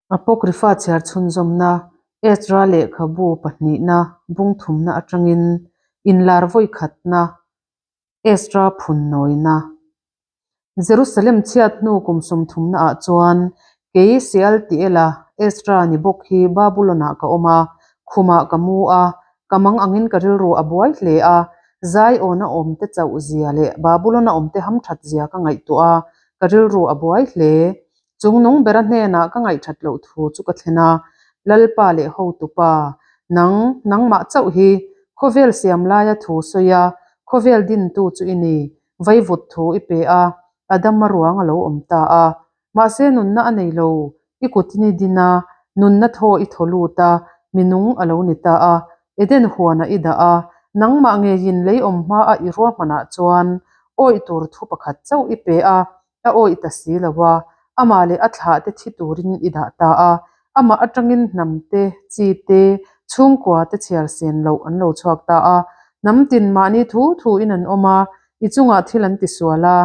Apocrypha chhiar chhunzawmna, Ezra lehkhabu pahnihna bung thumna atangin inlar vawi khatna, Ezra phunnawina. Jerusalem chhiat hnu kum sawmthumna ah chuan kei Sealtiela, Ezra ni bawk hi Babulon-ah ka awm a, khumah ka mu a, ka mang angin ka rilru a buai hle a, Zion-a awmte chauh zia leh Babulon-a awmte hamthat zia ka ngaihtuah a, ka rilru a buai hle. Chungnung bera hnenah ka ngaihthat loh thu chu ka thlen a, Lalpa leh hotupa, nang, nangmah chauh hi khawvel siam laia thu sawi a, khawvel dintu chu i ni, vaivut thu i pe a, Adama ruang a lo awm ta a. Mahse nunna a nei lo, i kutin i din a, nunna thaw i thaw lut a, minung a lo ni ta a, Eden huanah i dah a, nangmah ngeiin lei awm hmaa i ruahmanah chuan awih tur thu pakhat chauh i pe a, A awih ta si lo a, amah leh a thlah te thi turin i dah ta a, amah atangin hnam te, chi te, chhungkua te chhiar sen loh an lo chhuak ta a. Hnam tin mahni thu thu in an awm a, i chungah thil an ti sual a,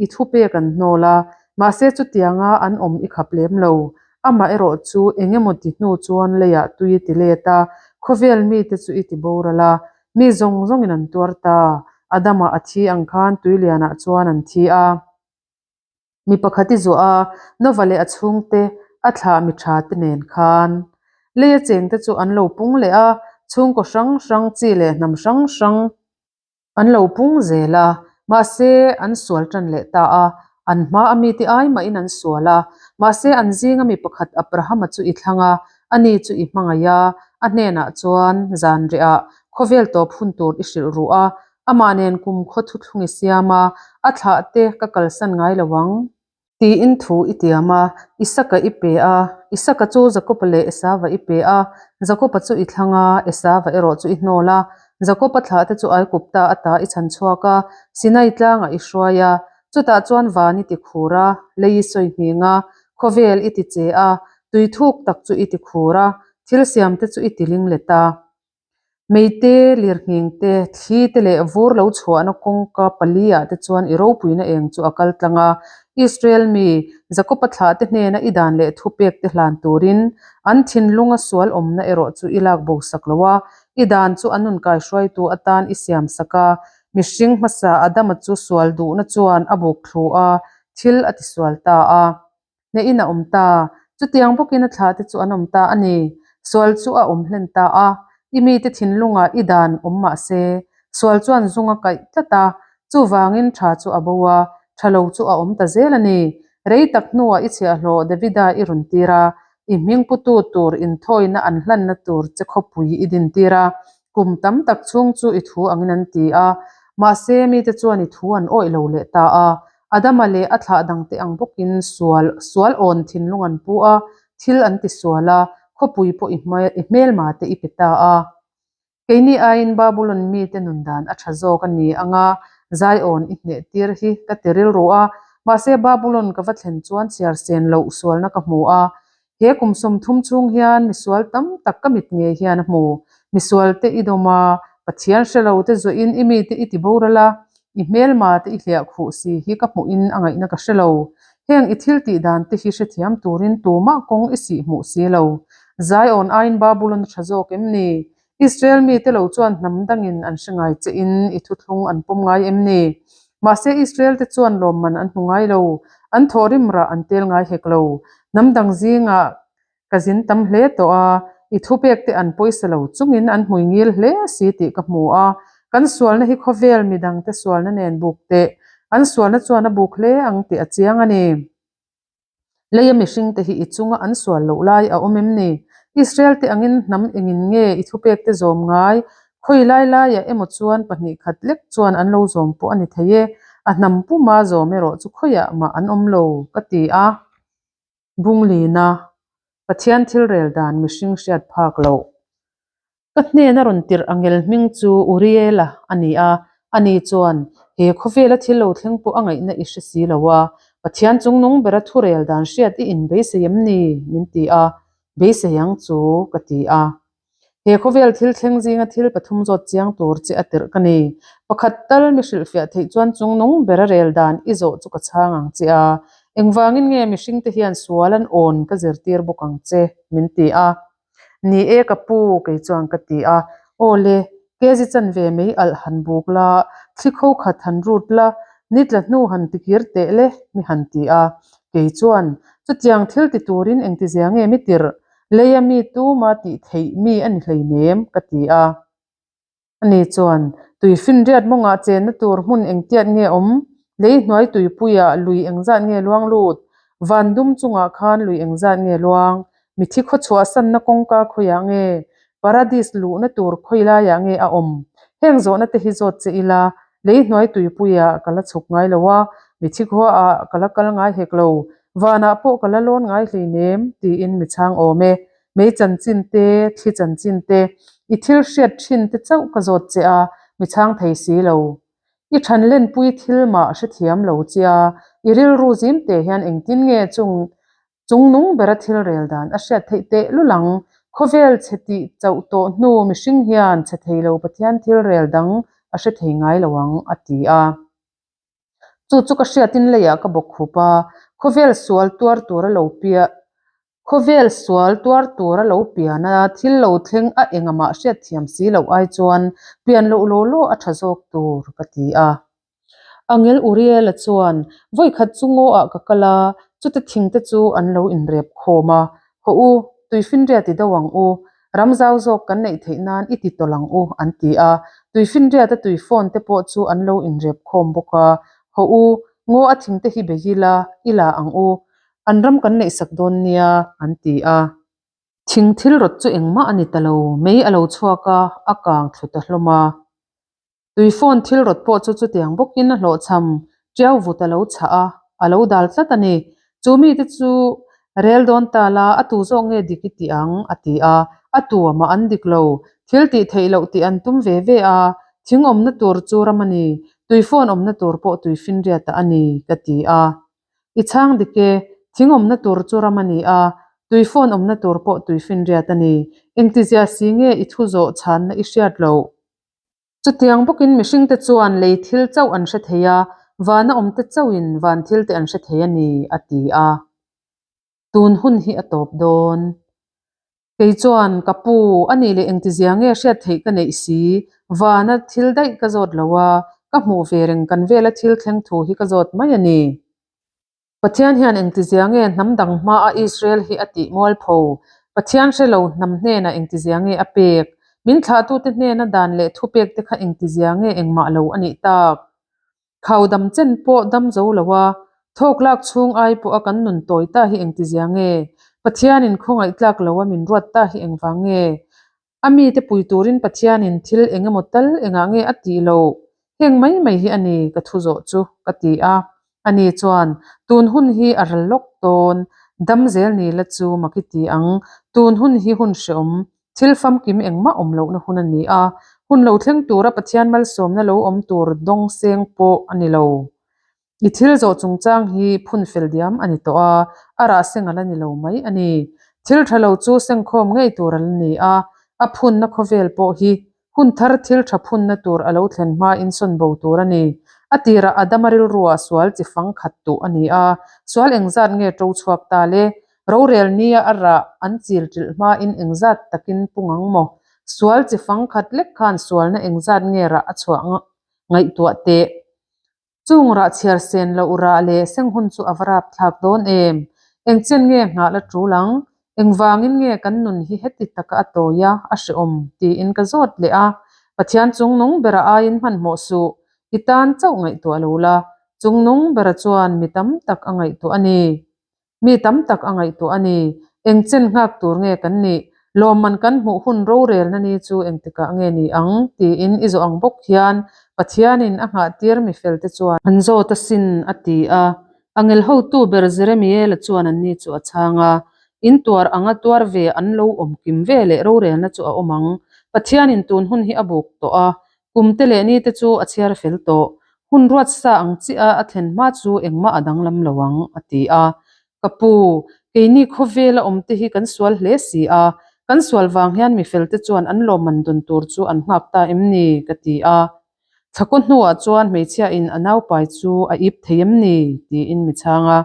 i thupek an hnawl a, mahse chutianga an awm i khap lem lo. Amah erawh chu eng emaw ti hnu chuan leiah tui i ti let a, khawvel mite chu i ti boral a, mi zawng zawngin an tuar ta. Adama a thi ang khan tuilianah chuan an thi a. Mi pakhat i zuah a, Nova leh a chhungte a thlah mi tha te nen khan. Leia chengte chu an lo pung leh a, chhungkaw hrang hrang chi leh hnam hrang hrang an lo pung zel a, mahse an sual tan leh ta a, an hma a mite ai mahin an sual a, mahse an zinga mi pakhat Abrahama chu i thlang a, ani chu i hmangaih a, a hnenah chuan zanriah khawvel tawp hun tur i hrilh ruh a, Amah nen kum khaw thuthlung i siam a, a thlah te ka kalsan ngai lo ang. Tiin thu i tiam a, Isaka i pe a, Isaka chu Jakoba leh Esava i pe a, Jakoba chu i thlang a, Esava erawh chu i hnawl a, Jakoba thlah te chu Aigupta ata i chhan chhuak a, Sinai tlangah i hruai a, chutah chuan van i ti khur a, lei i sawi nghing a, khawvel i ti che a, tui thuk tak chu i ti khur a, thil siam te chu i ti ling let a. Meite, lirnghing te, thli te leh vur lo chhuahna kawngka pali ah te chuan i ropuina eng chu a kal tlang a. Israel mi, Jakoba thlah te hnena i dan leh thupek te hlan turin an thinlunga sual awmna erawh chu i lak bo sak lo a, i dan chu an nun kaihruaitu atan i siam sak a. Mihring hmasa Adama chu sual duhna chuan a buk thlu a, thil a tisual ta a. Hnehin a awm ta. Chutiang bawkin a thlah te chu an awm ta a ni. Sual chu a awm hlen ta a, i mite thinlungah i dan awm mah se, sual chuan zung a kaih tlat a, chuvangin tha chu a bo a, tha lo chu a awm ta zel a ni. Rei tak hnuah i chhiahhlawh Davida i rawn tir a, i hming putu tur inthawina an hlanna tur che khawpui i din tir a, kum tam tak chhung chu i thu angin an ti a, mahse mite chuan i thu an awih lo leh ta a, Adama leh a thlah dangte ang bawkin sual sual awn thinlung an pu a, thil an ti sual a, khawpui pawh i i hmelma te i pe ta a. Keini aiin Babulon mite nun dan a tha zawk a ni anga Zion i hneh tir hi ka ti rilru a, mahse Babulon ka va thlen chuan chhiar sen loh sualna ka hmu a, He kum 30 chhung hian misual tam tak ka mit ngei hian a hmu. Misual te i dawm a, Pathian hre lo te zuahin i mite i ti boral a, i hmelma te i hliah khuh si hi ka hmuhin a ngaihna ka hre lo. Heng i thil tih dan te hi hrethiam turin tumah kawng i sih hmuh si lo. Zion aiin Babulon a tha zawk em ni? Israel mite lo chuan hnam dangin an hre ngai che in i thuthlung an pawm ngai em ni? Mahse Israel te chuan lawmman an hmu ngai lo, an thawhrim rah an tel ngai hek lo. Hnam dang zingah ka zin tam hle tawh a, i thupek te an pawisa lo chungin an hmui ngil hle si tih ka hmu a. Kan sualna hi khawvel midangte sualna nen buk teh, an sualna chuan a buk hle ang tih a chiang a ni. Leia mihringte hi i chunga an sual loh lai a awm em ni? Israel-te angin hnam engin nge i thupekte zawm ngai? Khawi lai laiah emaw chuan pahnih khat lek chuan an lo zawm pawh a ni thei e, a hnam puma zawm erawh chu khawiah mah an awm lo, ka ti a. Bunglina, Pathian thil rel dan mihring hriat phak loh. Ka hnena rawn tirh angel hming chu Uriela a ni a, ani chuan, He khawvela thil lo thleng pawh a ngaihna i hre si lo a, Pathian chungnung bera thurel dan hriat i inbeisei em ni? min ti a, Beisei ang chu, ka ti a. He khawvel thil thleng zinga thil pathum zawt chiang tur che a tirh ka ni. Pakhat tal mi hrilhfiah theih chuan chungnung bera rel dan i zawh chu ka chhang ang che a. Engvangin nge mihringte hian sual an awn ka zirtir bawk ang che? min ti a. Ni e ka pu, kei chuan ka ti a. Aw le, kezi chanve mei alh han buk la, thli kho khat han rut la, ni tla hnu han tikir teh le, mi han ti a. Kei chuan, Chutiang thil ti turin engtizia nge mi tirh? Leia mi tuma tih theih mi a ni hleinem, ka ti a. Ani chuan, Tuifinriat mawngah chenna tur hmun engtiat nge awm? Lei hnuai tuipuiah lui engzat nge luang lut? Van dum chungah khan lui engzat nge luang? Mithi khaw chhuahsanna kawngka khawiah nge? Paradis luhna tur khawi laiah nge a awm? Heng zawhna te hi zawt che ila, lei hnuai tuipuiah ka la chhuk ngai lo a, mithi khuaah ka la kal ngai hek lo, vanah pawh ka la lawn ngai hleinem, tiin mi chhang awm e. Mei chanchin te, thli chanchin te, i thil hriat thin te chauh ka zawt che a, mi chhang thei si lo. I than lenpui thil mah hrethiam lo che a, i rilru zim te hian engtin nge chung chung nung bera thil rel dan a hriat theih teh lul ang? Khawvel chhe tih chauh tawh hnu mihring hian chhe thei lo Pathian thil rel dang a hre thei ngai lo ang, a ti a. Chu chu ka hriatin leiah ka bawk khup a, khawvel sual tuar tur a lo piah Khawvel sual tuar tur a lo pian a, thil lo thleng a engamah hriatthiam si loh ai chuan pian loh law law a tha zawk tur ka ti a. Angel Uriel-a chuan, Vawikhat chu ngaw ah ka kal a, chute thingte chu an lo inrep khawm a. Hawh u, tuifinriat i do ang u, ram zau zawk kan neih theih nan i ti tawlh ang u, an ti a. Tuifinriat a tui phone te pawh chu an lo inrep khawm bawk a. Hawh u, ngaw a thingte hi bei ila, i la ang u, An ram kan neihsak dawn nia, an ti a. Thing thil rawt chu engmah a ni ta lo, mei a lo chhuak a, a kang thlu ta hlawm a. Tui phone thil rawt pawh chu chutiang bawkin a hlawhchham, tiau vut a lo chhah a, a lo dal tlat a ni. Chu mite chu rel dawn ta la, a tu zawk nge dik i tih ang? a ti a. A tu amah an dik lo, thil tih theih loh tih an tum ve ve a, thing awmna tur chu ram a ni, tui phone awmna tur pawh tui finriatah a ni, ka ti a. I chhang dik e, thing awmna tur chu ram a ni a, tui phone awmna tur pawh tui finriat a ni. Engtizia si nge i thu zawh chhanna i hriat loh? Chutiang bawkin mihringte chuan lei thil chauh an hre thei a, vana awmte chauhin van thilte an hre thei a ni, a ti a. Tun hun hi a tawp dawn. Kei chuan, Ka pu, a nih leh engtizia nge hriat theih ka neih si? Vana thil daih ka zawt lo a, ka hmuh ve reng kan vela thil thleng thu hi ka zawt mai a ni. Pathian hian engtizia nge hnam dang hmaa Israel hi a tih mualpho? Pathian hre lo hnam hnenah engtizia nge a pek? Min thlahtute hnena dan leh thupek te kha engtizia nge engmah lo a nih tak? Khau dam chen pawh dam zo lo a, thawk lak chhung ai pawh a kan nun tawi ta hi engtizia nge? Pathianin khawngaih tlak lo a min ruat ta hi engvang nge? A mite pui turin Pathianin thil eng emaw tal engah nge a tih loh? Heng mai mai hi a ni ka thu zawh chu, ka ti a. Ani chuan, Tun hun hi a ral lawk dawn, dam zel ni la chu mak i ti ang. Tun hun hi hun hreawm, thil famkim engmah awm lohna hun a ni a, hun lo thleng tura Pathian malsawmna lo awm tur dawng seng pawh a ni lo. I thil zawh chungchang hi phun fel diam a ni tawh a, a rah seng a la ni lo mai a ni. Thil tha lo chu sengkhawm ngei tur a la ni a, a phunna khawvel pawh hi hun thar thil tha phunna tur a lo thlen hmain sawn bo tur a ni. A tirah Adama rilruah sual chi fang khat tuh a ni a, sual engzat nge to chhuak ta le? Rorel nia a rah an chil ṭilh hmain engzat takin pung ang maw? Sual chi fang khat lek khan sualna engzat nge rah a chhuah ngaihtuah teh? Chung rah chhiar sen loh rah leh seng hun chu a va rap thlak dawn em? Eng chen nge nghah la tul ang? Engvangin nge kan nun hi heti taka a tawi a, a hrehawm? tiin ka zawt leh a. Pathian chungnung bera aiin hmanhmawh suh, i tan chauh ngaihtuah lo la, chungnung bera chuan mi tam tak a ngaihtuah a ni. Mi tam tak a ngaihtuah a ni. Eng chen nghak tur nge kan nih? Lawmman kan hmuh hun rorelna ni chu engtikah nge ni ang? tiin i zawh ang bawk hian Pathianin a nghahtir mi felte chuan an zawt asin, a ti a. Angel hotu ber Jeremiela chuan anni chu a chhang a, In tuar anga tuar ve an lo awm kim ve leh rorelna chu a awm ang. Pathianin tun hun hi a buk tawh a, Kumte leh nite chu a chhiar fel tawh. Hun ruat sa ang chiah a thlen hma chu engmah a danglam lo ang, a ti a. Ka pu, keini khawvela awmte hi kan sual hle si a, kan sual vang hian mi felte chuan an lawmman dun tur chu an nghak ta em ni? ka ti a. Thlakaw hnuah chuan hmeichhiain a naupai chu a ip thei em ni? tiin mi chhang a.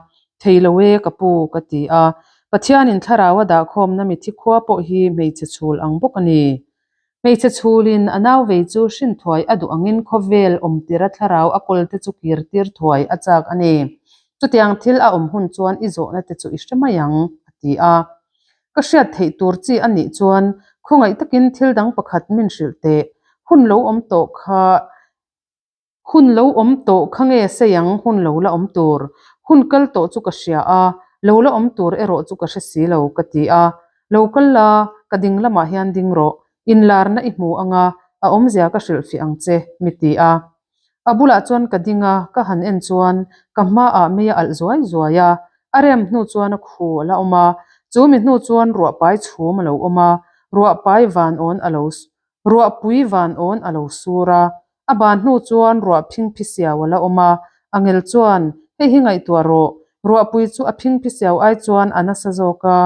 Thei lo e ka pu, ka ti a. Pathianin thlarau a dahkhawmna mithi khua pawh hi hmeichhe chhul ang bawk a ni. Hmeichhe chhulin a nau vei chu hrin thuai a duh angin khawvel awmtira thlarau a kawlte chu kirtir thuai a chak a ni. Chutiang thil a awm hun chuan i zawhna te chu i hre mai ang, a ti a. Ka hriat theih tur chi a nih chuan khawngaih takin thil dang pakhat min hrilh teh. Hun lo awm tawh kha Hun lo awm tawh kha nge sei ang hun lo la awm tur? Hun kal tawh chu ka hria a, lo la awm tur erawh chu ka hre si lo, ka ti a. Lo kal la, ka ding lamah hian ding rawh. Inlarna i hmu anga, a awmzia ka hrilhfiah ang che, mi ti a. A bulah chuan ka ding a, ka han en chuan ka hmaah mei a alh zuai zuai a. A rem hnu chuan a khu a la awm a, chu mi hnu chuan ruahpai chhum a lo awm a, ruahpai van awn a lo Ruahpui van awn a lo sur a, a ban hnu chuan ruah phingphi siau a la awm a, Angel chuan, Hei hi ngaihtuah rawh, ruahpui chu a phingphi siau ai chuan a nasa zawk a,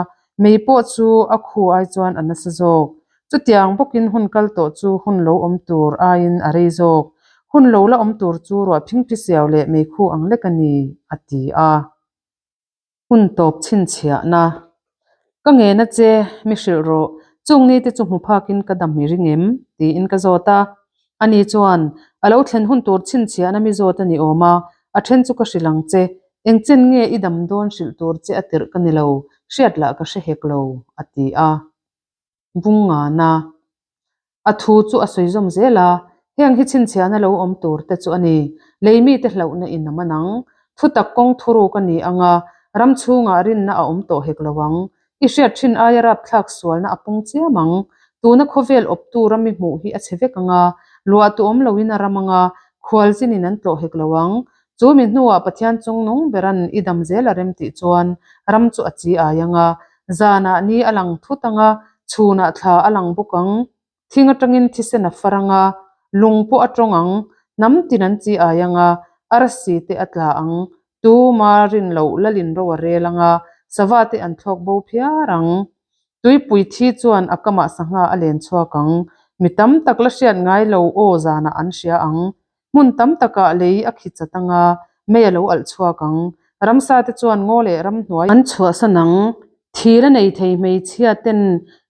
mei pawh chu a khu ai chuan a nasa zawk. Chutiang bawkin hun kal tawh chu hun lo awm tur aiin a rei zawk. Hun lo la awm tur chu ruah phingphi siau leh meikhu ang lek a ni, a ti a. Hun tawp chhinchhiahna. Ka ngena che, mi hrilh rawh, chung nite chu hmu phakin ka dam i ring em? tiin ka zawt a. Ani chuan, A lo thlen hun tur chhinchhiahna mi zawt a ni awm a, a then chu ka hrilh ang che. Eng chen nge i dam dawn hrilh tur che a tirh ka ni lo, hriat lah ka hre hek lo, a ti a. Bungngana. A thu chu a sawi zawm zel a, heng hi chhinchhiahna lo awm tur te chu a ni. Lei mite hlauhna in a man ang. Thutak kawng thuruk a ni ang a, ram chhungah rinna a awm tawh hek lo ang. I hriat thin aia rapthlak sualna a pung chiam ang. Tuna khawvel awptu ram i hmuh hi a chhe vek ang a, luahtu awm loin a ram ang a, khualzinin an tlawh hek lo ang. Chu mi hnuah Pathian chung nung beran i dam zel a rem tih chuan ram chu a chi ai ang a, zanah ni a lang thut ang a, Chhunah thla a lang bawk ang, thing atangin thisen a far ang a, lung pawh a tawng ang, hnam tin an chi ai ang a, arsi te a tla ang, tuma rin loh lalin ro a rel ang a, sava te an thlawk bo phiar ang. Tuipui thi chuan a kamah sangha a len chhuak ang, mi tam tak la hriat ngai lo aw zanah an hria ang, Hmun tam takah lei a khi chat anga mei a lo alh chhuak ang. Ramsa te chuan ngaw leh ramhnuai an chhuahsan ang. Thil a nei thei hmeichhia ten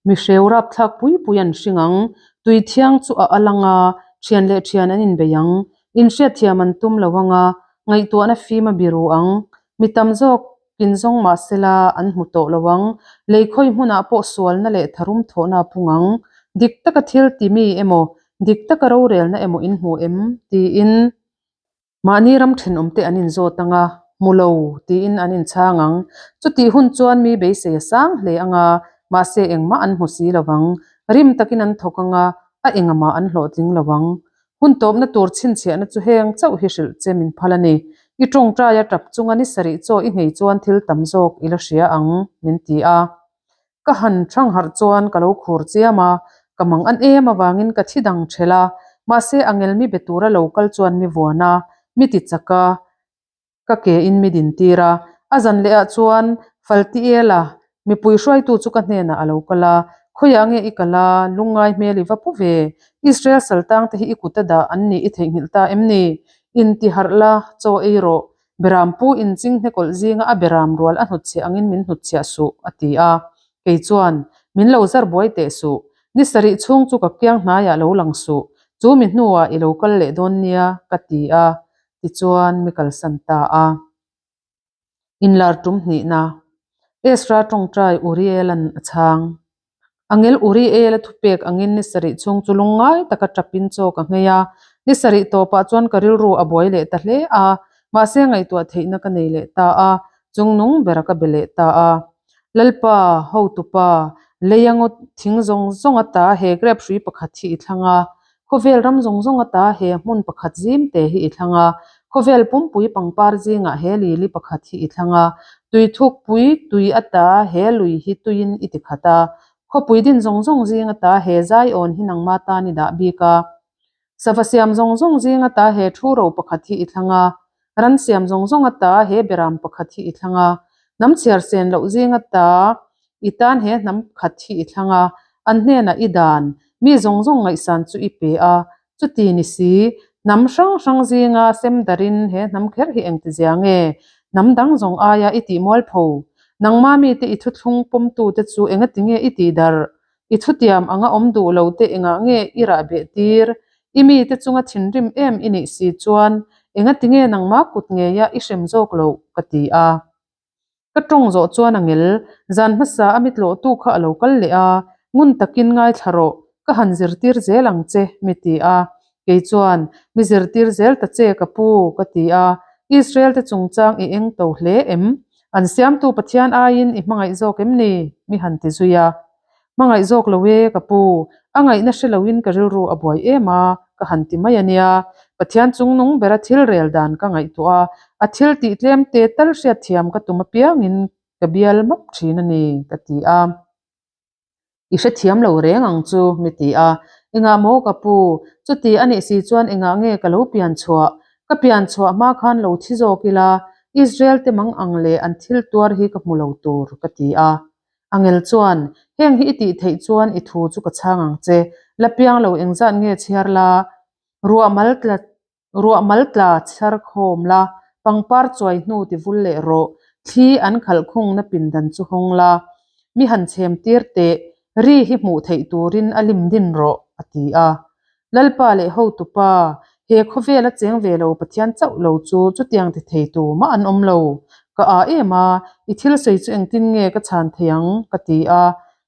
mi hreu rapthlak pui pui an hring ang. Tui thiang chu a al anga thian leh thian an inbei ang. Inhriatthiam an tum lo anga ngaihtuahna fim a biru ang. Mi tam zawk kin zawng mahsela an hmu tawh lo ang. Lei khawi hmunah pawh sualna leh tharum thawhna a pung ang. Dik taka thil ti mi emaw, dik taka rorelna emaw in hmu em? tiin mahni ram thenawmte an inzawt ang a, hmu lo tiin an inchhang ang. Chutih hun chuan mi beisei a sang hle ang a, mahse engmah an hmu si lo vang. Rim takin an thawk ang a, a engahmah an hlawhtling lo ang. Hun tawpna tur chhinchhiahna chu heng chauh hi hrilh che min phal a ni. I tawngtai a tap chunga ni sarih chaw i nghei chuan thil tam zawk i la hria ang, min ti a. Ka han thang harh chuan ka lo khur chiam a, ka mang an em avangin ka thi dang thelh a, mahse a ngelmi be tura lo kal chuan mi vuan a, mi ti chak a. Ka ke in mi din tir a, a zan leh ah chuan Faltiela, mipui hruaitu chu ka hnenah a lo kal a, Khawiah nge i kal a, lungngai hmel i va pu ve, Israel saltang te hi i kut a dah an nih i theihnghilh ta em ni? In ti harh la, chaw ei rawh, beram pu in ching hnekawlh zinga a beram rual a hnutchhiah angin min hnutchhiah suh, a ti a. Kei chuan, Min lo zar buai teh suh, ni sarih chhung chu ka kiang hnaiah lo lang suh, chu mi hnuah i lo kal leh dawn nia, ka ti a. Tichuan mi kalsan ta a. Inlar tum hnihna, Ezra tawngtai Uriel-a'n a chhang. Angel Uriel-a thupek angin ni sarih chhung chu lungngai taka tapin chaw ka nghei a. Ni sarih tawpah chuan ka rilru a buai leh ta hle a, mahse ngaihtuah theihna ka nei leh ta a, chungnung bera ka be leh ta a. Lalpa, hotupa, lei a ngaw thing zawng zawng ata he grep hrui pakhat hi i thlang a, Khawvel ram zawng zawng ata he hmun pakhat zim te hi i thlang a, khawvel pumpui pangpar zingah he lili pakhat hi i thlang a, tui thukpui tui ata he lui hi tuiin i ti khat a, khawpui din zawng zawng zing ata he zaiawn hi nangma tan i dah bik a, sava siam zawng zawng zing ata he thu ro pakhat hi i thlang a, ran siam zawng zawng ata he beram pakhat hi i thlang a, hnam chhiar sen loh zing ata I tan he hnam khat hi i thlang a, an hnenah i dan, mi zawng zawng ngaihsan chu i pe a, chuti ni si, hnam hrang hrang zinga sem darin he hnam kher hi engtizia nge? Hnam dang zawng aia i tih mualpho? Nangma mite i thuthlung pawmtute chu engatinge i tih darh? I thutiam anga awm duh lo te engah nge i rah beh tir? I mite chunga thinrim em i nih si chuan engatinge nangma kut ngeia i hrem zawk loh? ka ti a. Ka tawng zawh chuan a ngel, zan hmasa a mi tlawhtu kha a lo kal leh a, ngun takin ngaithla rawh, ka han zirtir zel ang che, mi ti a. Kei chuan, Mi zirtir zel ta che ka pu, ka ti a. Israel te chungchang i eng to hle em? An siamtu Pathian aiin i hmangaih zawk em ni? Mi han ti zui a. Hmangaih zawk lo e, ka pu. A ngaihna hre loin ka rilru a buai em a, ka han ti mai a nia. Pathian chungnung bera thil rel dan ka ngaihtuah a, a thil tih tlem te tal hriatthiam ka tum apiangin ka bial map thin a ni, ka ti a. I hrethiam lo reng ang chu, mi ti a. Engah maw ka pu, chuti a nih si chuan engah nge ka lo pian chhuah? Ka pian chhuah hma khan lo thi zawk ila, Israel te mang ang leh an thil tuar hi ka hmu lo tur, ka ti a. Angel chuan, Heng hi i tih theih chuan i thu chu ka chhang ang che, la piang lo engzat nge chhiar la, ruah mal tla Ruah mal tla chhar khawm la, pangpar chuai hnu ti vul leh rawh, thli an khalh khungna pindan chu hawng la, mi han chhem tir teh, ri hi hmuh theih turin a lim din rawh, a ti a. Lalpa leh hotupa, he khawvela cheng ve lo Pathian chauh lo chu chutiang ti thei tu mah an awm lo. Ka â em a, i thil sawi chu engtin nge ka chhan thei ang? ka ti a.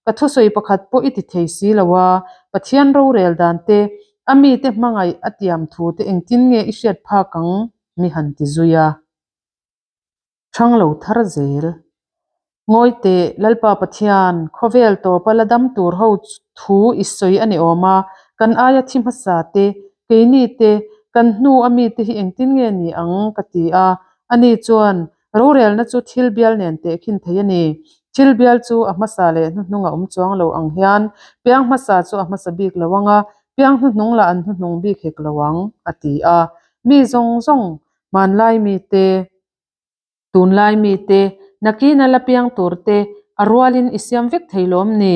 Ka thusawi pakhat pawh i ti thei si lo a, Pathian rorel dan te, a mite hmangaih a tiam thu te engtin nge i hriat phak ang? mi han ti zui a. Thang lo thar zel. Ngawi teh, Lalpa Pathian, khawvel tawpa la dam tur ho thu i sawi a ni awm a, kan aia thi hmasa te, keini te, kan hnu a mite hi engtin nge ni ang? ka ti a. Ani chuan, Rorelna chu thil bial nen tehkhin thei a ni. Thil bial chu a hmasa leh hnuhnung a awm chuang lo ang hian piang hmasa chu a hmasa bik lo ang a, piang hnuhnung lah an hnuhnung bik hek lo ang, a ti a. Mi zawng zawng, hmanlai mite, tunlai mite, nakina la piang tur te a rualin i siam vek thei lawm ni?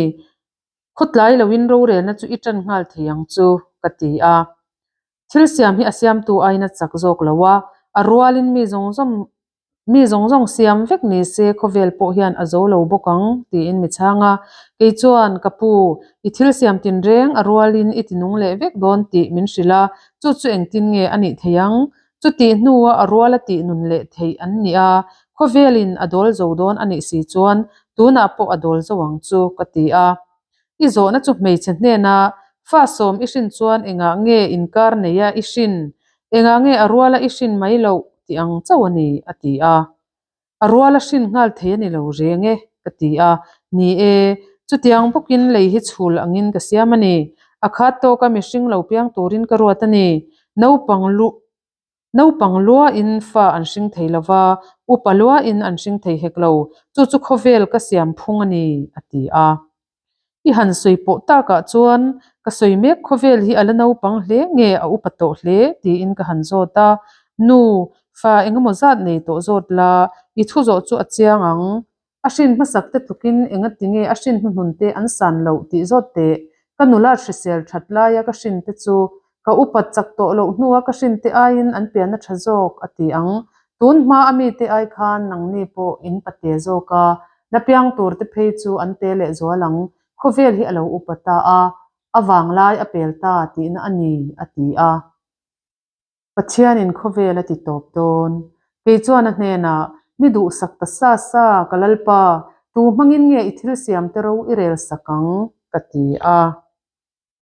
Khawtlai loin rorelna chu i tan nghal thei ang chu, ka ti a. Thil siam hi a siamtu aiin a chak zawk lo a, a rualin mi zawng zawng mi zawng zawng siam vek ni se khawvel pawh hian a zo lo bawk ang tiin mi chhang a. Kei chuan, Ka pu, i thil siam tinreng a rualin i ti nung leh vek dawn tih min hrilh a, chu chu engtin nge a nih thei ang? Chutih hnua a ruala tih nun leh theih an ni a, khawvelin a dawl zo dawn a nih si chuan tunah pawh a dawl zo ang chu, ka ti a. I zawhna chu hmeichhe hnena fa sawm i hrin chuan engah nge inkar neia i hrin, engah nge a ruala i hrin mai loh tih ang chauh a ni, a ti a. A ruala hrin nghal thei a ni lo reng e, ka ti a. Ni e, chutiang bawkin lei hi chhul angin ka siam a ni. A khat tawka mihring lo piang turin ka ruat a ni. Naupang lu Naupang luain fa an hring thei lo va, upa luain an hring thei hek lo, chu chu khawvel ka siam phung a ni, a ti a. I han sawi pawh takah chuan ka sawi mek khawvel hi a la naupang hle nge a upa tawh hle tiin ka han zawt a, Nu, fa engemaw zat nei tawh zawt la, i thu zawh chu a chiang ang. A hrin hmasak te tlukin engati nge a hrin hnuhnun te an san loh tih zawt teh. Ka nula hrisel that laia ka hrin te chu ka upat chak tawh loh hnua ka hrin te aiin an pian a tha zawk a ti ang. Tun hma a mite ai khan nangni pawh in pate zawk a, la piang tur te phei chu an te leh zual ang, khawvel hi a lo upa ta a, a vanglai a pel ta tihna a ni, a ti a. Pathianin khawvel a ti tawp dawn. Kei chuan a hnenah, Mi duhsak ta sa sa, ka Lalpa, tu hmangin nge i thil siam te ro i rel sak ang? ka ti a.